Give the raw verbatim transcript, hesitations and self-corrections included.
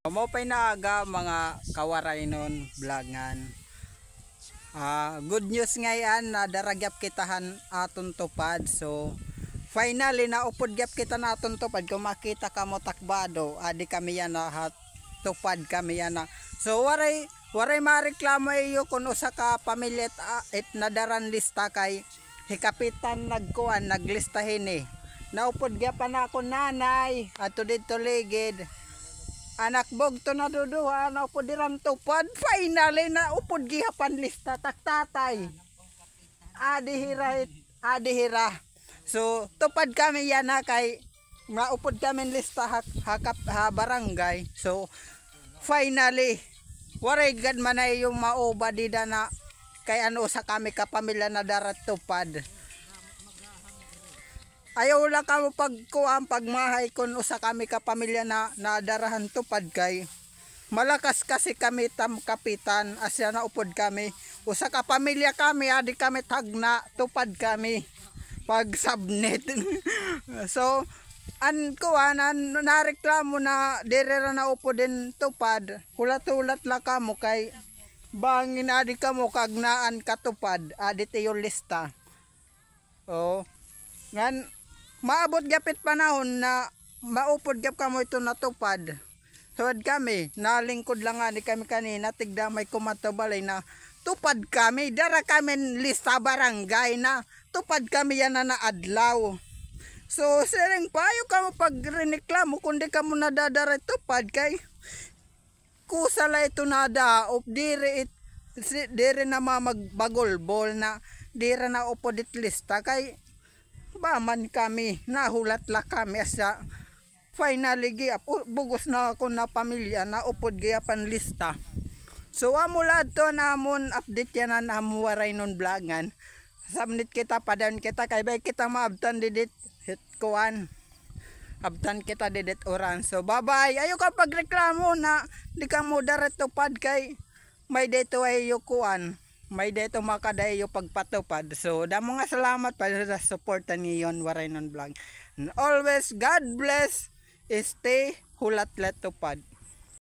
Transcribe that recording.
Maupay nga aga, mga kawaraynon vlogan. Ah, good news ngay-an, nadara gihap kita han aton TUPAD. So, finally, naupod gihap kita han aton TUPAD. Kon makita kamo takbado, adi kami yana ha TUPAD kami yana. So, waray, waray mareklamo iyo kon usa ka pamilya it, ah, it nadara han lista kay hi Kapitan nagkuan, naglista hini. Naupod gihap an akon nanay, adto didto ligid. Anak bugto na duduha, naupod hira han TUPAD. Finally, naupod gihap an lista, tak tatay. Adi hira, it, adi hira. So, TUPAD kami yana kay naupod kami han lista ha, ha, kap-, ha barangay. So, finally, waray gad man na iyo mauba dida na kay ano, usa kami ka pamilya nadara TUPAD. Ayaw la kamo pagkuan, pagmahay kon usa kami ka pamilya na nadara han TUPAD kay malakas kasi kami tam Kapitan, asya naupod kami. Usa ka pamilya kami, adi kami tagna, TUPAD kami. Pag-submit. So, an kuan, an nareklamo na diri ra naupod hin TUPAD, hulat-hulat la kamo kay bangin adi kamo kagnaan ka TUPAD, adi it iyo lista. Oo. Ngan, maabot gihap it panahon na maupod gihap kamo hito na TUPAD. Sugad kami, nalingkod la ngani kami kanina, tigda may kumadto balay na TUPAD kami, dara kami lista barangay na TUPAD kami yana na adlaw. So, siring pa, ayaw kamo pagreklamo kon di kamo nadadara TUPAD kay kusa la ito nadaop, diri it, si, diri na ma-, magbagulbol na, diri na upod it lista kay ba man kami, nahulat la kami asya. Finally, gi-, ap-, u-, bug-os na ako na pamilya, naupod gihap an lista. So, amo la adto an amon update yana han amon Waraynon vlogan. Submit kita, padayon kita, kay bangin kita maabtan didi hit kuan. Abtan kita didi hit uran. So, bye-bye. Ayaw kamo pagreklamo na di kamo dara TUPAD kay may-ada ito ha iyo kuan. May-ada ito makada ha iyo pagpa-TUPAD. So, damo nga salamat pa sa suporta niyo han Waraynon Vlog. And always, God bless. Stay hulat la TUPAD.